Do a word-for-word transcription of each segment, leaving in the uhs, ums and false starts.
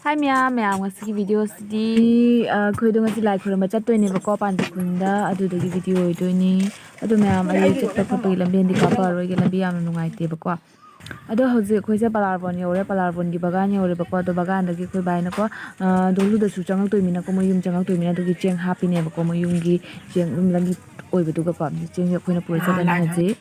ꯍꯥꯏ ꯃꯌꯥꯝ, ꯃꯌꯥꯝ ꯉꯁꯤꯒꯤ ꯚꯤꯗꯤꯑꯣꯁꯤꯗꯤ, ꯑ, ꯑꯩꯈꯣꯏꯗꯣ ꯉꯁꯤ ꯂꯥꯏ ꯈꯨꯔꯨꯝꯕ ꯆꯠꯇꯣꯏꯅꯦꯕꯀꯣ, ꯄꯥꯟꯖꯤ ꯈꯨꯟꯗ, ꯑꯗꯨꯗꯨꯒꯤ ꯚꯤꯗꯤꯑꯣ ꯑꯣꯏꯗꯣꯏꯅꯤ꯫ ꯑꯗꯣ ꯃꯌꯥꯝ, ꯑꯩ ꯆꯠꯄ ꯈꯣꯠꯄꯒꯤ ꯂꯝꯕꯦꯟꯗꯤ ꯀꯥꯞꯄꯛꯑꯔꯣꯏꯒꯦ, ꯂꯝꯕꯤ ꯌꯥꯝꯅ ꯅꯨꯡꯉꯥꯏꯇꯦꯕꯀꯣ꯫ ꯑꯗꯣ ꯍꯧꯖꯤꯛ ꯑꯩꯈꯣꯏꯁꯦ ꯄꯂꯥꯔꯕꯣꯟ ꯌꯧꯔꯦ, ꯄꯂꯥꯔꯕꯣꯟꯒꯤ ꯕꯒꯥꯟ ꯌꯧꯔꯦꯕꯀꯣ꯫ ꯑꯗꯣ ꯕꯒꯥꯟꯗꯒꯤ ꯑꯩꯈꯣꯏ ꯕꯥꯏꯅꯀꯣ, ꯑ, ꯗꯣꯂꯨꯗꯁꯨ ꯆꯪꯉꯛꯇꯣꯏꯃꯤꯅꯀꯣ, ꯃꯣꯏ ꯌꯨꯝ ꯆꯪꯉꯛꯇꯣꯏꯃꯤꯅ ꯑꯗꯨꯒꯤ ꯆꯦꯡ ꯍꯥꯞꯄꯤꯅꯦꯕꯀꯣ, ꯃꯣꯏ ꯌꯨꯝꯒꯤ ꯆꯦꯡ ꯑꯗꯨꯝ ꯂꯝꯕꯤ ꯑꯣꯏꯕꯗꯨꯒꯀꯣ꯫ ꯆꯦꯡꯁꯦ ꯑꯩꯈꯣꯏꯅ ꯄꯨꯔ ꯆꯠꯂꯅꯤ ꯍꯧꯖꯤꯛ꯫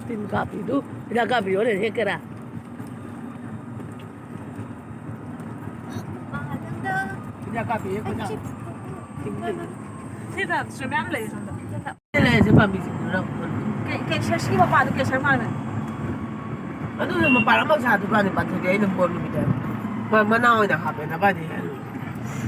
ꯇꯤꯟ ꯀꯥꯞꯄꯤꯗꯨ, ꯍꯤꯗꯥꯛ ꯀꯥꯞꯄꯤ ꯌꯣꯜꯂꯦ, ꯍꯦꯛꯀꯦꯔꯥ? ꯍꯤꯗꯥꯛ ꯀꯥꯞꯄꯤ ꯍꯦꯛꯄꯗ꯫ ꯁꯤꯗ ꯁꯨ ꯃꯌꯥꯝ ꯂꯩ ꯁꯣꯝꯗ꯫ ꯂꯩꯔꯤꯁꯦ ꯄꯥꯝꯕꯤꯁꯤꯡꯗꯨꯔ? ꯀꯦ-, ꯀꯦꯟꯁꯔꯁꯤꯒꯤ ꯃꯄꯥꯗꯣ ꯀꯦꯟꯁꯔ ꯃꯥꯜꯂꯦ꯫ ꯑꯗꯨꯅ ꯃꯄꯥꯟ ꯑꯃ ꯁꯥꯗ꯭ꯔꯤꯀꯥꯟꯗ ꯄꯥꯟꯊꯣꯛꯑꯦ, ꯑꯩꯅ ꯕꯣꯜ ꯅꯨꯃꯤꯠꯇ꯫ ꯃ-, ꯃꯅꯥ ꯑꯣꯏꯅ ꯍꯥꯞꯄꯦ ꯅꯕꯥꯅꯤ꯫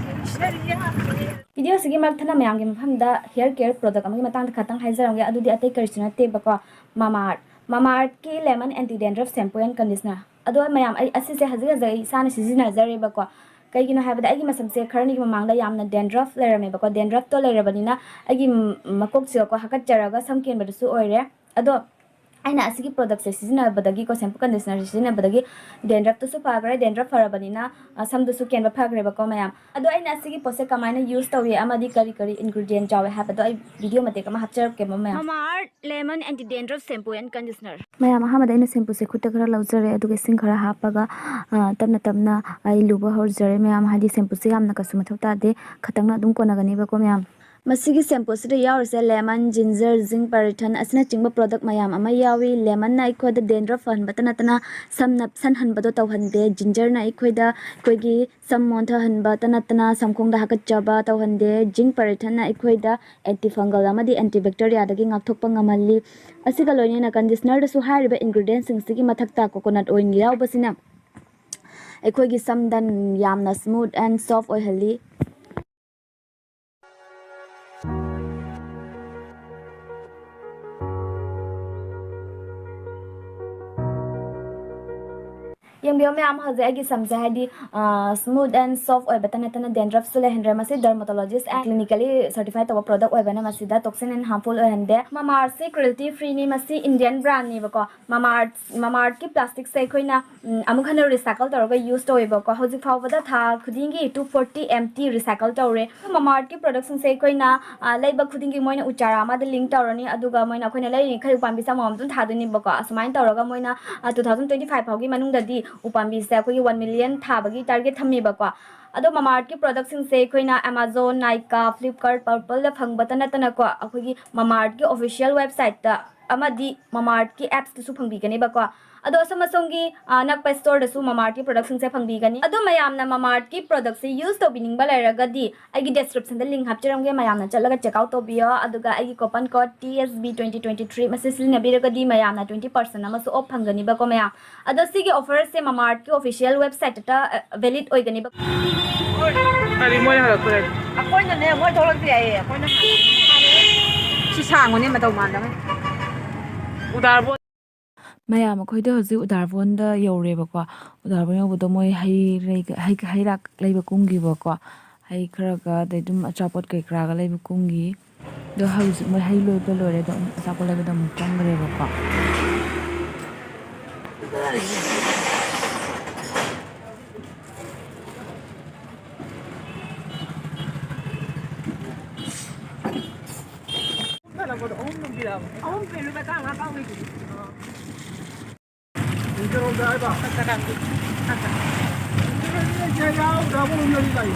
ꯀꯦꯟꯁꯔꯒꯤ ꯍꯥꯞꯄꯦ꯫ ꯚꯤꯗꯤꯑꯣꯁꯤꯒꯤ ꯃꯔꯛ ꯊꯠꯅ ꯃꯌꯥꯝꯒꯤ ꯃꯐꯝꯗ hair care product ꯑꯃꯒꯤ ꯃꯇꯥꯡꯗ ꯈꯇꯪ ꯍꯥꯏꯖꯔꯝꯒꯦ꯫ ꯑꯗꯨꯗꯤ ꯑꯇꯩ ꯀꯔꯤꯁꯨ ꯅꯠꯇꯦꯕꯀꯣ, Mamaearth, Mamaearthꯀꯤ Lemon Anti Dandruff Shampoo and Conditioner꯫ ꯑꯗꯣ ꯃꯌꯥꯝ, ꯑꯩ ꯑꯁꯤꯁꯦ ꯍꯧꯖꯤꯛ ꯍꯧꯖꯤꯛ ꯑꯩ ꯏꯁꯥꯅ ꯁꯤꯖꯤꯟꯅꯖꯔꯦꯕꯀꯣ꯫ ꯀꯩꯒꯤꯅꯣ ꯍꯥꯏꯕꯗ ꯑꯩꯒꯤ ꯃꯁꯝꯁꯦ ꯈꯔꯅꯤꯒꯤ ꯃꯃꯥꯡꯗ ꯌꯥꯝꯅ dandruff ꯂꯩꯔꯝꯃꯦꯕꯀꯣ꯫ Dandruffꯇꯣ ꯂꯩꯔꯕꯅꯤꯅ ꯑꯩꯒꯤ ꯃꯀꯣꯛꯁꯤꯒꯀꯣ ꯍꯥꯀꯠꯆꯔꯒ ꯁꯝ ꯀꯦꯟꯕꯗꯨꯁꯨ ꯑꯣꯏꯔꯦ꯫ ꯑꯗꯣ ꯑꯩꯅ ꯑꯁꯤꯒꯤ productꯁꯦ ꯁꯤꯖꯤꯟꯅꯕꯗꯒꯤꯀꯣ, shampoo conditionerꯁꯦ ꯁꯤꯖꯤꯟꯅꯕꯗꯒꯤ dandruffꯇꯨꯁꯨ ꯐꯈ꯭ꯔꯦ, dandruff ꯐꯔꯕꯅꯤꯅ, ꯑ, ꯁꯝꯗꯨꯁꯨ ꯀꯦꯟꯕ ꯐꯈ꯭ꯔꯦꯕꯀꯣ ꯃꯌꯥꯝ꯫ ꯑꯗꯣ ꯑꯩꯅ ꯑꯁꯤꯒꯤ ꯄꯣꯠꯁꯦ ꯀꯃꯥꯏꯅ use ꯇꯧꯏ ꯑꯃꯗꯤ ꯀꯔꯤ ꯀꯔꯤ ingredient ꯌꯥꯎꯋꯦ ꯍꯥꯏꯕꯗꯣ ꯑꯩ video ꯃꯇꯦꯛ ꯑꯃ ꯍꯥꯞꯆꯔꯛꯀꯦꯕ ꯃꯌꯥꯝ꯫ Mamaearth Lemon Anti Dandruff Shampoo and Conditioner꯫ ꯃꯌꯥꯝ, ꯑꯍꯥꯟꯕꯗ ꯑꯩꯅ shampooꯁꯦ ꯈꯨꯠꯇ ꯈꯔ ꯂꯧꯖꯔꯦ, ꯑꯗꯨꯒ ꯏꯁꯤꯡ ꯈꯔ ꯍꯥꯞꯄꯒ, ꯑ, ꯇꯞꯅ ꯇꯞꯅ ꯑꯩ ꯂꯨꯕ ꯍꯧꯖꯔꯦ ꯃꯌꯥꯝ꯫ ꯍꯥꯏꯗꯤ shampooꯁꯦ ꯌꯥꯝꯅ ꯀꯩꯁꯨ ꯃꯊꯧ ꯇꯥꯗꯦ, ꯈꯇꯪꯅ ꯑꯗꯨꯝ ꯀꯣꯟꯅꯒꯅꯦꯕꯀꯣ ꯃꯌꯥꯝ꯫ ꯃꯁꯤꯒꯤ ꯁꯦꯝꯄꯨꯁꯤꯗ ꯌꯥꯎꯔꯤꯁꯦ lemon, ginger, zinc paraffin ꯑꯁꯤꯅꯆꯤꯡꯕ product ꯃꯌꯥꯝ ꯑꯃ ꯌꯥꯎꯏ꯫ Lemonꯅ ꯑꯩꯈꯣꯏꯗ dandruff ꯐꯍꯟꯕꯇ ꯅꯠꯇꯅ ꯁꯝ ꯅꯞꯁꯟꯍꯟꯕꯗꯣ ꯇꯧꯍꯟꯗꯦ꯫ Gingerꯅ ꯑꯩꯈꯣꯏꯗ ꯑꯩꯈꯣꯏꯒꯤ ꯁꯝ ꯃꯣꯟꯊꯍꯟꯕꯇ ꯅꯠꯇꯅ ꯁꯝꯈꯣꯡꯗ ꯍꯥꯀꯠꯆꯕ ꯇꯧꯍꯟꯗꯦ꯫ Zinc paraffinꯅ ꯑꯩꯈꯣꯏꯗ antifungal ꯑꯃꯗꯤ antibacterialꯗꯒꯤ ꯉꯥꯛꯊꯣꯛꯄ ꯉꯝꯍꯜꯂꯤ꯫ ꯑꯁꯤꯒ ꯂꯣꯏꯅꯅ conditionerꯗꯁꯨ ꯍꯥꯏꯔꯤꯕ ingredientꯁꯤꯡꯁꯤꯒꯤ ꯃꯊꯛꯇ coconut oil ꯌꯥꯎꯕꯁꯤꯅ ꯑꯩꯈꯣꯏꯒꯤ ꯁꯝꯗ ꯌꯥꯝꯅ smooth and soft ꯑꯣꯏꯍꯜꯂꯤ꯫ ꯌꯦꯡꯕꯤꯌꯣ ꯃꯌꯥꯝ, ꯍꯧꯖꯤꯛ ꯑꯩꯒꯤ ꯁꯝꯁꯦ ꯍꯥꯏꯗꯤ smooth and soft ꯑꯣꯏꯕꯇ ꯅꯠꯇꯅ dandruffꯁꯨ ꯂꯩꯍꯟꯗ꯭ꯔꯦ꯫ ꯃꯁꯤ dermatologist and clinically certified ꯇꯧꯕ product ꯑꯣꯏꯕꯅ ꯃꯁꯤꯗ toxin and harmful ꯑꯣꯏꯍꯟꯗꯦ꯫ Mamarthꯁꯤ cruelty freeꯅꯤ, ꯃꯁꯤ Indian brandꯅꯦꯕꯀꯣ꯫ Mamarth Mamarthꯀꯤ plasticꯁꯦ ꯑꯩꯈꯣꯏꯅ ꯎꯝ, ꯑꯃꯨꯛ ꯍꯟꯅ recycle ꯇꯧꯔꯒ use ꯇꯧꯋꯦꯕꯀꯣ꯫ ꯍꯧꯖꯤꯛ ꯐꯥꯎꯕꯗ ꯊꯥ ꯈꯨꯗꯤꯡꯒꯤ two forty empty recycle ꯇꯧꯔꯦ꯫ Mamarthꯀꯤ productꯁꯤꯡꯁꯦ ꯑꯩꯈꯣꯏꯅ, ꯑ, ꯂꯩꯕ ꯈꯨꯗꯤꯡꯒꯤ ꯃꯣꯏꯅ ꯎ ꯆꯥꯔꯥ ꯑꯃꯗ link ꯇꯧꯔꯅꯤ, ꯑꯗꯨꯒ ꯃꯣꯏꯅ ꯑꯩꯈꯣꯏꯅ ꯂꯩꯔꯤꯈꯩ ꯎꯄꯥꯝꯕꯤꯁꯦ ꯑꯃꯃꯝ ꯑꯗꯨꯝ ꯊꯥꯗꯣꯏꯅꯦꯕꯀꯣ꯫ ꯑꯁꯨꯃꯥꯏꯅ ꯇꯧꯔꯒ ꯃꯣꯏꯅ, ꯑ, two thousand twenty five ꯐꯥꯎꯒꯤ ꯃꯅꯨꯡꯗꯗꯤ ꯎꯄꯥꯝꯕꯤꯁꯦ ꯑꯩꯈꯣꯏꯒꯤ one million ꯊꯥꯕꯒꯤ target ꯊꯝꯃꯦꯕꯀꯣ꯫ ꯑꯗꯣ Mamarthꯀꯤ productꯁꯤꯡꯁꯦ ꯑꯩꯈꯣꯏꯅ Amazon, Nykaa, Flipkart, Purpleꯗ ꯐꯪꯕꯇ ꯅꯠꯇꯅꯀꯣ, ꯑꯩꯈꯣꯏꯒꯤ Mamarthꯀꯤ official websiteꯇ ꯑꯃꯗꯤ Mamarthꯀꯤ appsꯇꯁꯨ ꯐꯪꯕꯤꯒꯅꯦꯕꯀꯣ꯫ ꯑꯗꯣ ꯑꯁꯣꯝ ꯑꯁꯣꯝꯒꯤ, ꯑ, ꯑꯅꯛꯄ storeꯗꯁꯨ Mamarthꯀꯤ productꯁꯤꯡꯁꯦ ꯐꯪꯕꯤꯒꯅꯤ꯫ ꯑꯗꯣ ꯃꯌꯥꯝꯅ Mamarthꯀꯤ productꯁꯦ use ꯇꯧꯕꯤꯅꯤꯡꯕ ꯂꯩꯔꯒꯗꯤ ꯑꯩꯒꯤ descriptionꯗ link ꯍꯥꯞꯆꯔꯝꯒꯦ, ꯃꯌꯥꯝꯅ ꯆꯠꯂꯒ check out ꯇꯧꯕꯤꯌꯣ꯫ ꯑꯗꯨꯒ ꯑꯩꯒꯤ coupon code T S B twenty twenty three ꯃꯁꯤ ꯁꯤꯖꯤꯟꯅꯕꯤꯔꯒꯗꯤ ꯃꯌꯥꯝꯅ twenty percent ꯑꯃꯁꯨ off ꯐꯪꯒꯅꯤꯕꯀꯣ ꯃꯌꯥꯝ꯫ ꯑꯗꯣ ꯁꯤꯒꯤ offerꯁꯦ Mamarthꯀꯤ official websiteꯇ, ꯑ, valid ꯑꯣꯏꯒꯅꯤꯕ꯫ ꯀꯔꯤ ꯃꯣꯏ ꯍꯜꯂꯛꯇꯣꯔꯦ? ꯑꯩꯈꯣꯏꯅꯅꯦ, ꯃꯣꯏ ꯊꯣꯛꯂꯛꯇꯦ ꯍꯥꯏꯌꯦ, ꯑꯩꯈꯣꯏꯅ ꯍꯥꯟꯅ꯫ ꯁꯤ ꯁꯥꯡꯉꯨꯅꯦ, ꯃꯇꯧ ꯃꯥꯟꯗꯕ꯫ ꯎꯗꯥꯔꯕꯣꯟ꯫ ꯃꯌꯥꯝ, ꯑꯩꯈꯣꯏꯗꯣ ꯍꯧꯖꯤꯛ ꯎꯗꯥꯔꯕꯣꯟꯗ ꯌꯧꯔꯦꯕꯀꯣ꯫ ꯎꯗꯥꯔꯕꯣꯟ ꯌꯧꯕꯗꯣ ꯃꯣꯏ ꯍꯩ ꯂꯩꯒ-, ꯍꯩ, ꯍꯩꯔꯥꯛ ꯂꯩꯕ ꯀꯨꯝꯈꯤꯕꯀꯣ꯫ ꯍꯩ ꯈꯔꯒ, ꯑꯗꯩ ꯑꯗꯨꯝ ꯑꯆꯥꯄꯣꯠ ꯀꯩ ꯀꯔꯥꯒ ꯂꯩꯕ ꯀꯨꯝꯈꯤ꯫ ꯑꯗꯣ ꯍꯧꯖꯤꯛ ꯃꯣꯏ ꯍꯩ ꯂꯩꯕ ꯂꯣꯏꯔꯦ, ꯑꯗꯣ ꯑꯃꯨꯛ ꯑꯆꯥꯄꯣꯠ ꯂꯩꯕꯗ ꯑꯃꯨꯛ ꯆꯪꯈ꯭ꯔꯦꯕꯀꯣ꯫ ꯑꯍꯨꯝ ꯄꯤꯔꯣ, ꯂꯨꯄꯥ ꯇꯔꯥꯃꯉꯥ ꯄꯥꯎ ꯂꯩꯗꯨꯗꯤ꯫ ꯌꯥꯎꯗ꯭ꯔꯕ ꯃꯣꯏ ꯃꯔꯤ ꯂꯩ꯫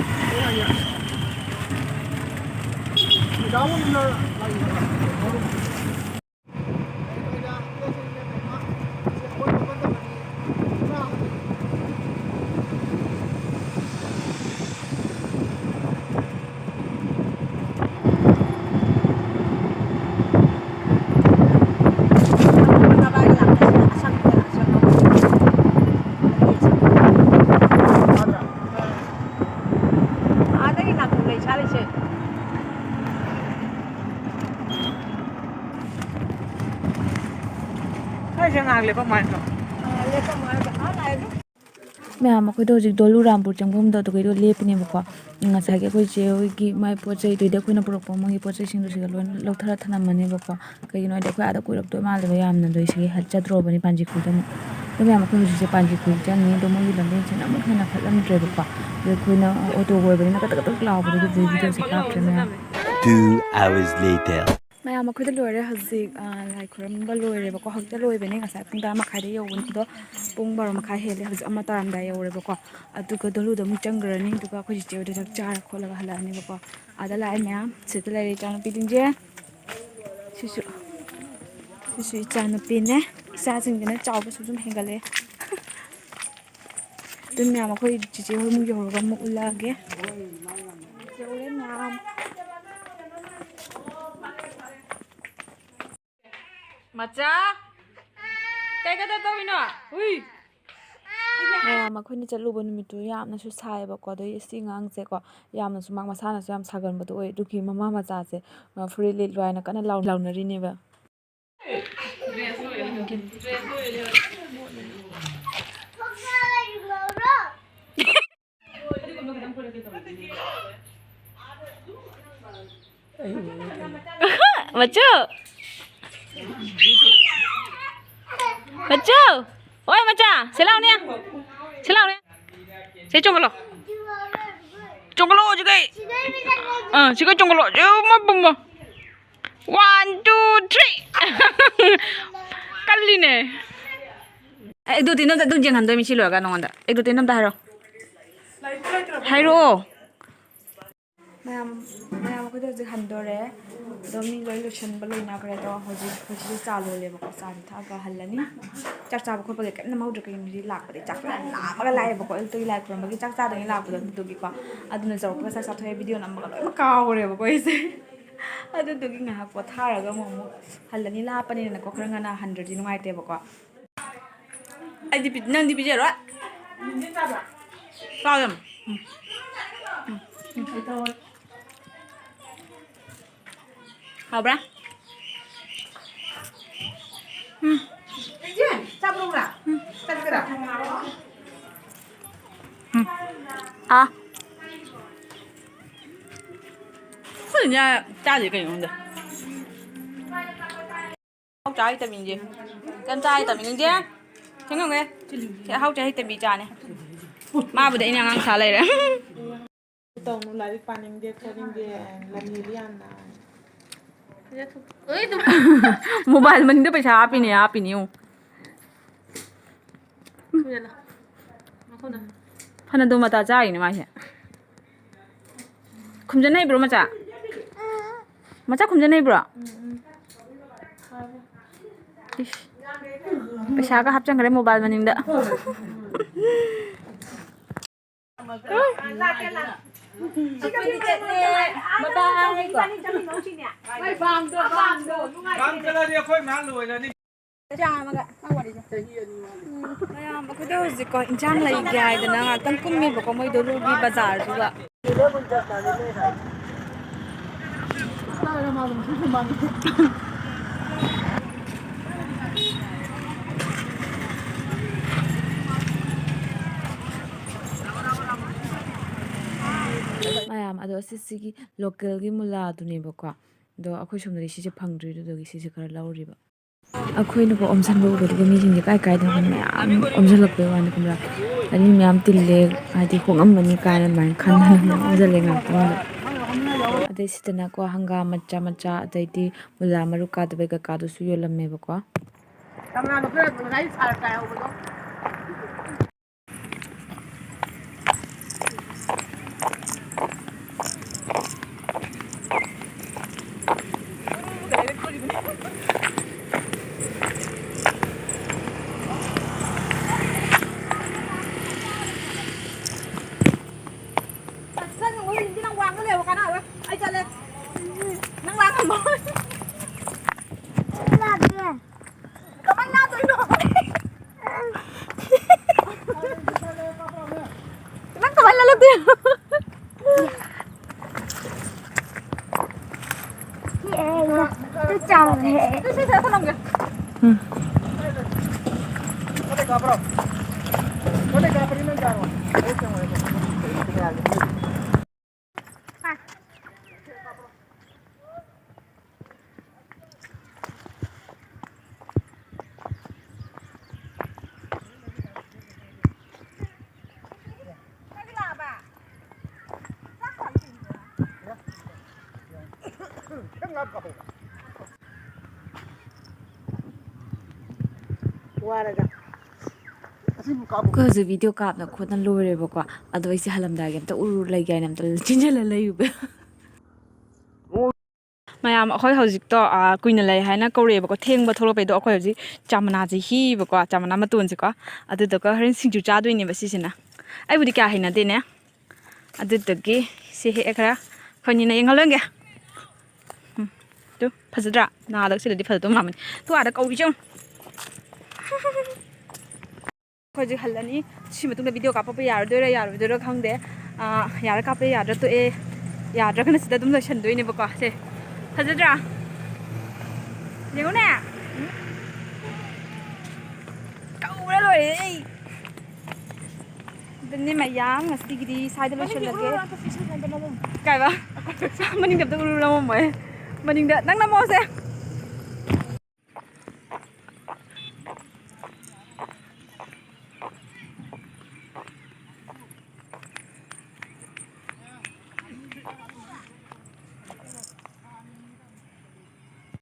ꯑꯥꯗꯒꯤ ꯅꯥꯀꯣꯡ ꯂꯩ ꯁꯥꯠꯂꯤꯁꯦ꯫ ꯁ꯭ꯋꯥꯏꯁꯦ ꯉꯥꯏꯍꯥꯛ ꯂꯦꯞꯄꯝꯃꯣ ꯍꯥꯏꯕ꯭ꯔꯣ? ꯃꯌꯥꯝ, ꯑꯩꯈꯣꯏꯗꯣ ꯍꯧꯖꯤꯛ ꯗꯣꯂꯨ ꯔꯥꯝꯄꯨꯔ ꯆꯪꯐꯝꯗꯣ ꯑꯗꯨꯒꯩꯗꯣ ꯂꯦꯞꯄꯤꯅꯦꯕꯀꯣ꯫ ꯉꯁꯥꯏꯒꯤ ꯑꯩꯈꯣꯏ ꯆꯦ ꯍꯣꯏꯒꯤ ꯃꯥꯏ ꯄꯣꯠ ꯆꯩꯗꯨꯗꯤ ꯑꯩꯈꯣꯏꯅ ꯄꯨꯔꯛꯄ ꯃꯣꯏꯒꯤ ꯄꯣꯠ ꯆꯩꯁꯤꯡꯗꯣ ꯁꯤꯗ ꯂꯣꯏꯅ ꯂꯧꯊꯔ ꯊꯅꯝꯃꯅꯦꯕꯀꯣ꯫ ꯀꯩꯒꯤꯅꯣ ꯍꯥꯏꯗꯤ ꯑꯩꯈꯣꯏ ꯑꯥꯗ ꯀꯨꯏꯔꯛꯇꯣꯏ ꯃꯥꯜꯂꯦꯕ ꯌꯥꯝꯅ, ꯑꯗꯣ ꯁꯤꯒꯤ ꯍꯠ ꯆꯠꯇ꯭ꯔꯣꯕꯅꯤ ꯄꯥꯟꯖꯤꯈꯨꯜꯗ ꯑꯃꯨꯛ꯫ ꯑꯗꯣ ꯃꯌꯥꯝ, ꯑꯩꯈꯣꯏ ꯍꯧꯖꯤꯛꯁꯦ ꯄꯥꯟꯖꯤꯈꯨꯜ ꯆꯪꯉꯤ꯫ ꯑꯗꯣ ꯃꯣꯏꯒꯤ ꯂꯝꯕꯦꯟꯁꯤꯅ ꯑꯃꯨꯛ ꯍꯦꯟꯅ ꯐꯠꯂꯝꯗ꯭ꯔꯦꯕꯀꯣ꯫ ꯑꯗꯣ ꯑꯩꯈꯣꯏꯅ ꯑꯣꯇꯣꯒ ꯑꯣꯏꯕꯅꯤꯅ ꯀꯇꯛ ꯀꯇꯛ ꯂꯥꯎꯕꯗꯨꯒꯤ ꯚꯤꯗꯤꯑꯣꯁꯦ ꯀꯥꯞꯇ꯭ꯔꯦ ꯃꯌꯥꯝ꯫ Two hours later. ꯃꯌꯥꯝ, ꯑꯩꯈꯣꯏꯗ ꯂꯣꯏꯔꯦ ꯍꯧꯖꯤꯛ, ꯑ, ꯂꯥꯏ ꯈꯨꯔꯨꯝꯕ ꯂꯣꯏꯔꯦꯕꯀꯣ꯫ ꯍꯧꯖꯤꯛꯇ ꯂꯣꯏꯕꯅꯦ, ꯉꯁꯥꯏ ꯄꯨꯡ ꯇꯔꯥ ꯃꯈꯥꯏꯗ ꯌꯧꯕꯅꯤ꯫ ꯑꯗꯣ ꯄꯨꯡ ꯕꯥꯔꯣ ꯃꯈꯥꯏ ꯍꯦꯜꯂꯦ ꯍꯧꯖꯤꯛ, ꯑꯃ ꯇꯥꯔꯝꯗꯥꯏ ꯌꯧꯔꯦꯕꯀꯣ꯫ ꯑꯗꯨꯒ ꯗꯣꯂꯨꯗ ꯑꯃꯨꯛ ꯆꯪꯈ꯭ꯔꯅꯤ, ꯑꯗꯨꯒ ꯑꯩꯈꯣꯏ ꯆꯤꯆꯦ ꯍꯣꯏꯗ ꯆꯥꯛ ꯆꯥꯔ ꯈꯣꯠꯂꯒ ꯍꯜꯂꯛꯑꯅꯦꯕꯀꯣ꯫ ꯑꯥꯗ ꯂꯥꯛꯑꯦ ꯃꯌꯥꯝ, ꯁꯤꯗ ꯂꯩꯔꯦ ꯏꯆꯥꯅꯨꯄꯤꯁꯤꯡꯁꯦ꯫ ꯁꯤꯁꯨ, ꯁꯤꯁꯨ ꯏꯆꯥꯅꯨꯄꯤꯅꯦ꯫ ꯏꯆꯥꯁꯤꯡꯁꯤꯅ ꯆꯥꯎꯕꯁꯨ ꯑꯗꯨꯝ ꯍꯦꯟꯒꯠꯂꯛꯑꯦ꯫ ꯑꯗꯨ ꯃꯌꯥꯝ, ꯑꯩꯈꯣꯏ ꯆꯤꯆꯦ ꯍꯣꯏ ꯑꯃꯨꯛ ꯌꯧꯔꯒ ꯑꯃꯨꯛ ꯎꯠꯂꯛꯑꯒꯦ꯫ ꯌꯧꯔꯦ ꯃꯌꯥꯝ꯫ ꯃꯆꯥ, ꯀꯩ ꯀꯩꯗꯧ ꯇꯧꯔꯤꯅꯣ? ꯍꯨꯏ꯫ ꯃꯌꯥꯝ, ꯑꯩꯈꯣꯏꯅ ꯆꯠꯂꯨꯕ ꯅꯨꯃꯤꯠꯇꯨ ꯌꯥꯝꯅꯁꯨ ꯁꯥꯏꯌꯦꯕꯀꯣ, ꯑꯗꯩ ꯁꯤ ꯑꯉꯥꯡꯁꯦꯀꯣ, ꯌꯥꯝꯅꯁꯨ ꯃꯥ ꯃꯁꯥꯅꯁꯨ ꯌꯥꯝ ꯁꯥꯒꯟꯕꯗꯣ ꯑꯣꯏ꯫ ꯑꯗꯨꯒꯤ ꯃꯃꯥ ꯃꯆꯥꯁꯦ, ꯑ, ꯐꯨꯔꯤꯠ ꯂꯤꯠꯂꯣ ꯍꯥꯏꯅ ꯀꯟꯅ ꯂꯥꯎ-, ꯂꯥꯎꯅꯔꯤꯅꯦꯕ꯫ ꯃꯆꯨ! ꯃꯆꯨ! ꯑꯣꯏ ꯃꯆꯥ! ꯁꯤ ꯂꯥꯎꯅꯦ! ꯁꯤ ꯂꯥꯎꯅꯦ! ꯁꯤ ꯆꯣꯡꯈꯠꯂꯣ! ꯆꯣꯡꯈꯠꯂꯣ ꯍꯧꯖꯤꯛ ꯑꯩ! ꯑꯥ, ꯁꯤ ꯈꯔ ꯆꯣꯡꯈꯠꯂꯣ! ꯁꯤ ꯃ-, ꯃ-, ꯃ-, one, two, three! ꯀꯜꯂꯤꯅꯦ! ꯑꯦ, ꯑꯗꯨꯗꯤ ꯅꯪ ꯑꯗꯨꯝ ꯌꯦꯡꯍꯟꯗꯣꯏꯅꯤ ꯁꯤ ꯂꯣꯏꯔꯒ ꯅꯉꯣꯟꯗ꯫ ꯑꯦ, ꯑꯗꯨꯗꯤ ꯅꯪ ꯑꯝꯇ ꯍꯥꯏꯔꯣ꯫ ꯍꯥꯏꯔꯛꯑꯣ꯫ ꯃꯌꯥꯝ, ꯃꯌꯥꯝ ꯑꯩꯈꯣꯏꯗ ꯍꯧꯖꯤꯛ ꯍꯟꯗꯣꯔꯦ꯫ ꯑꯗꯣ ꯃꯤ ꯂꯣꯏ ꯂꯣꯏꯁꯤꯟꯕ ꯂꯣꯏꯅꯈ꯭ꯔꯦ꯫ ꯑꯗꯣ ꯍꯧꯖꯤꯛ ꯑꯩꯈꯣꯏ ꯁꯤꯗ ꯆꯥ ꯂꯣꯜꯂꯦꯕꯀꯣ꯫ ꯆꯥꯗꯤ ꯊꯛꯑꯒ ꯍꯜꯂꯅꯤ꯫ ꯆꯥꯛ ꯆꯥꯕ ꯈꯣꯠꯄꯒꯤ ꯀꯩꯝ ꯅꯝꯍꯧꯗ꯭ꯔꯦ꯫ ꯀꯩꯒꯤꯅꯣꯗꯤ ꯂꯥꯛꯄꯗꯤ ꯆꯥꯛ ꯐꯖꯅ ꯂꯥꯝꯃꯒ ꯂꯥꯛꯑꯦꯕꯀꯣ꯫ ꯑꯌꯨꯛꯇꯒꯤ ꯂꯥꯏ ꯈꯨꯔꯨꯝꯕꯒꯤ ꯆꯥꯛ ꯆꯥꯗꯉꯩ ꯂꯥꯛꯄꯗꯣ꯫ ꯑꯗꯨꯗꯨꯒꯤꯀꯣ꯫ ꯑꯗꯨꯅ ꯌꯧꯔꯛꯄꯒ ꯆꯥꯛ ꯆꯥꯊꯣꯛꯑꯦ꯫ ꯚꯤꯗꯤꯑꯣ ꯅꯝꯕꯒ ꯂꯣꯏꯅꯃꯛ ꯀꯥꯎꯈ꯭ꯔꯦꯕꯀꯣ ꯑꯩꯁꯦ꯫ ꯑꯗꯨꯗꯨꯒꯤ ꯉꯥꯏꯍꯥꯛ ꯄꯣꯊꯥꯔꯒ ꯑꯃꯨꯛ, ꯑꯃꯨꯛ ꯍꯜꯂꯅꯤ꯫ ꯂꯥꯞꯄꯅꯤꯅꯀꯣ ꯈꯔ ꯉꯟꯅ ꯍꯟꯗ꯭ꯔꯗꯤ ꯅꯨꯡꯉꯥꯏꯇꯦꯕꯀꯣ꯫ ꯑꯩꯗꯤ ꯄꯤ-, ꯅꯪꯗꯤ ꯄꯤꯖꯔꯣꯏ꯫ ꯆꯥꯎ ꯌꯥꯝ꯫ ꯎꯝ꯫ ꯎꯝ꯫ ꯎꯝ꯫ ꯍꯥꯎꯕ꯭ꯔꯥ? ꯎꯝ꯫ ꯏꯆꯦ, ꯆꯥꯕ꯭ꯔꯣ ꯉꯥ? ꯎꯝ꯫ ꯆꯠꯀꯦꯔꯥ? ꯎꯝ꯫ ꯑꯥ꯫ ꯑꯩꯈꯣꯏ ꯏꯟꯖꯥꯡ ꯆꯥꯗꯦ ꯀꯩꯅꯣ ꯈꯪꯗꯦ꯫ ꯑꯍꯥꯎ ꯆꯥ ꯍꯩꯇꯕꯤꯅꯦ꯫ ꯀꯩꯝ ꯆꯥ ꯍꯩꯇꯕꯤꯅꯦ꯫ ꯁꯦꯡꯉꯝꯒꯦ꯫ ꯁꯤ ꯑꯍꯥꯎ ꯆꯥ ꯍꯩꯇꯕꯤ ꯆꯥꯅꯦ꯫ ꯃꯥꯕꯨꯗꯤ ꯑꯩꯅ ꯑꯉꯥꯡ ꯁꯥ ꯂꯩꯔꯦ꯫ ꯇꯧꯅꯨ, ꯂꯥꯏꯔꯤꯛ ꯄꯥꯅꯤꯡꯗꯦ ꯈꯣꯠꯅꯤꯡꯗꯦ, ꯂꯝ ꯍꯦꯜꯂꯤ ꯌꯥꯝꯅ꯫ Mobile moneyꯗ ꯄꯩꯁꯥ ꯍꯥꯞꯄꯤꯅꯦ, ꯍꯥꯞꯄꯤꯅꯦ ꯌꯦꯡꯉꯨ꯫ ꯐꯅꯗꯨꯝ ꯃꯇꯥ ꯆꯥꯔꯤꯅꯦ ꯃꯥꯁꯦ꯫ ꯈꯨꯝꯖꯟ ꯍꯩꯕ꯭ꯔꯣ ꯃꯆꯥ? ꯃꯆꯥ ꯈꯨꯝꯖꯟ ꯍꯩꯕ꯭ꯔꯣ? ꯏꯁ꯫ ꯄꯩꯁꯥꯒ ꯍꯥꯞꯆꯟꯈ꯭ꯔꯦ mobile ꯃꯅꯤꯡꯗ꯫ ꯃꯌꯥꯝ ꯑꯩꯈꯣꯏꯗ ꯍꯧꯖꯤꯛꯀꯣ ꯏꯟꯁꯥꯡ ꯂꯩꯒꯦ ꯍꯥꯏꯗꯅ ꯉꯥꯛꯇꯪ ꯀꯨꯝꯃꯤꯕꯀꯣ ꯃꯣꯏ ꯗꯣꯂꯨꯒꯤ ꯕꯖꯥꯔꯗꯨꯗ꯫ ꯃꯌꯥꯝ ꯑꯗꯣ ꯑꯁꯤꯁꯤꯒꯤ ꯂꯣꯀꯦꯜꯒꯤ ꯃꯨꯂꯥꯗꯨꯅꯦꯕꯀꯣ꯫ ꯑꯗꯣ ꯑꯩꯈꯣꯏ ꯁꯣꯝꯗꯗꯤ ꯁꯤꯁꯦ ꯐꯪꯗ꯭ꯔꯤ, ꯑꯗꯨꯗꯨꯒꯤ ꯁꯤꯁꯦ ꯈꯔ ꯂꯧꯔꯤꯕ꯫ ꯑꯩꯈꯣꯏꯅꯀꯣ ꯑꯣꯝꯁꯤꯟꯕ ꯎꯕꯗꯨꯗ ꯃꯤꯁꯤꯡꯁꯦ ꯀꯥꯏ ꯀꯥꯏꯗꯅꯣ ꯈꯪꯗꯦ ꯃꯌꯥꯝ ꯑꯣꯝꯁꯤꯜꯂꯛꯄꯩ ꯋꯥꯅꯤ, ꯈꯪꯕ꯭ꯔꯥ? ꯑꯗꯨ ꯃꯤ ꯃꯌꯥꯝ ꯇꯤꯜꯂꯦ, ꯍꯥꯏꯗꯤ ꯍꯣꯡꯉꯝꯃꯅꯤ ꯀꯥꯏꯅ ꯑꯗꯨꯃꯥꯏꯅ ꯈꯟꯗꯅ ꯃꯌꯥꯝ ꯑꯣꯝꯁꯤꯜꯂꯦ ꯉꯥꯛꯇꯪꯗ꯫ ꯑꯗꯩ ꯁꯤꯗꯅꯀꯣ ꯍꯪꯒꯥꯝ ꯃꯆꯥ ꯃꯆꯥ, ꯑꯗꯩꯗꯤ ꯃꯨꯂꯥ ꯃꯔꯨ ꯀꯥꯗꯕꯩ ꯀꯀꯥꯗꯨꯁꯨ ꯌꯣꯜꯂꯝꯃꯦꯕꯀꯣ꯫ ꯀꯪꯂꯥꯗ ꯈꯔ ꯉꯁꯥꯏ ꯁꯥꯔ ꯇꯥꯏꯍꯧꯕꯗꯣ꯫ ꯌꯦ, ꯌꯦ꯫ ꯆꯥꯎꯔꯦ꯫ ꯁꯦ, ꯁꯦ, ꯁꯦ, ꯊꯅꯝꯒꯦ꯫ ꯎꯝ꯫ ꯋꯥꯔꯒ꯫ ꯑꯩꯈꯣꯏ ꯍꯧꯖꯤꯛ ꯚꯤꯗꯤꯑꯣ ꯀꯥꯞꯅ ꯈꯣꯠꯅ ꯂꯣꯏꯔꯦꯕꯀꯣ꯫ ꯑꯗꯣ ꯑꯩꯁꯦ ꯍꯜꯂꯝꯗꯥꯏꯒꯤ ꯑꯝꯇ ꯎꯔꯨ ꯂꯩꯒꯦ ꯍꯥꯏꯅ ꯑꯝꯇ ꯆꯦꯟꯁꯤꯜꯂ ꯂꯩꯔꯨꯕ꯫ ꯃꯌꯥꯝ, ꯑꯩꯈꯣꯏ ꯍꯧꯖꯤꯛꯇꯣ, ꯑꯥ, ꯀꯨꯏꯅ ꯂꯩ ꯍꯥꯏꯅ ꯀꯧꯔꯛꯑꯦꯕꯀꯣ꯫ ꯊꯦꯡꯕ ꯊꯣꯛꯂꯛꯄꯩꯗꯣ ꯑꯩꯈꯣꯏ ꯍꯧꯖꯤꯛ ꯆꯥ ꯃꯅꯥꯁꯦ ꯍꯤꯕꯀꯣ, ꯆꯥ ꯃꯅꯥ ꯃꯇꯣꯟꯁꯦꯀꯣ꯫ ꯑꯗꯨꯗꯨꯒ ꯍꯣꯔꯦꯟ ꯁꯤꯡꯖꯨ ꯆꯥꯗꯣꯏꯅꯦꯕ ꯁꯤꯁꯤꯅ꯫ ꯑꯩꯕꯨꯗꯤ ꯀꯌꯥ ꯍꯩꯅꯗꯦꯅꯦ꯫ ꯑꯗꯨꯗꯨꯒꯤ ꯁꯤ ꯍꯦꯛꯑꯦ ꯈꯔ꯫ ꯑꯩꯈꯣꯏꯅꯤꯅ ꯌꯦꯡꯍꯜꯂꯣꯏꯒꯦ꯫ ꯎꯝ, ꯇꯨ, ꯐꯖꯗ꯭ꯔꯥ? ꯅꯥꯗꯒ ꯁꯤꯗꯗꯤ ꯐꯖꯗꯧ ꯃꯥꯟꯕꯅꯤ꯫ ꯇꯨ ꯑꯥꯗ ꯀꯧꯏ ꯆꯪ꯫ ꯑꯩꯈꯣꯏ ꯍꯧꯖꯤꯛ ꯍꯜꯂꯅꯤ꯫ ꯁꯤ ꯃꯇꯨꯡꯗ ꯚꯤꯗꯤꯑꯣ ꯀꯥꯞꯄꯛꯄ ꯌꯥꯔꯗꯣꯏꯔꯥ ꯌꯥꯔꯣꯏꯗꯣꯏꯔꯥ ꯈꯪꯗꯦ꯫ ꯑꯥ, ꯌꯥꯔ ꯀꯥꯞꯄ ꯌꯥꯗ꯭ꯔꯥ ꯇꯣꯛꯑꯦ, ꯌꯥꯗ꯭ꯔꯒꯅ ꯁꯤꯗ ꯑꯗꯨꯝ ꯂꯣꯏꯁꯟꯗꯣꯏꯅꯦꯕꯀꯣ꯫ ꯁꯦ, ꯐꯖꯗ꯭ꯔꯥ? ꯌꯦꯡꯉꯨꯅꯦ꯫ ꯀꯧꯔ ꯂꯣꯏꯔꯦ ꯑꯩ꯫ ꯑꯗꯨꯅꯦ ꯃꯌꯥꯝ, ꯉꯁꯤꯒꯤꯗꯤ ꯁ꯭ꯋꯥꯏꯗ ꯂꯣꯏꯁꯤꯜꯂꯒꯦ꯫ ꯀꯥꯏꯕ? ꯃꯅꯤꯡꯗ ꯑꯝꯇ ꯎꯔꯨ ꯅꯝꯃꯝꯃꯣꯏ꯫ ꯃꯅꯤꯡꯗ ꯅꯪ ꯅꯝꯃꯣꯁꯦ꯫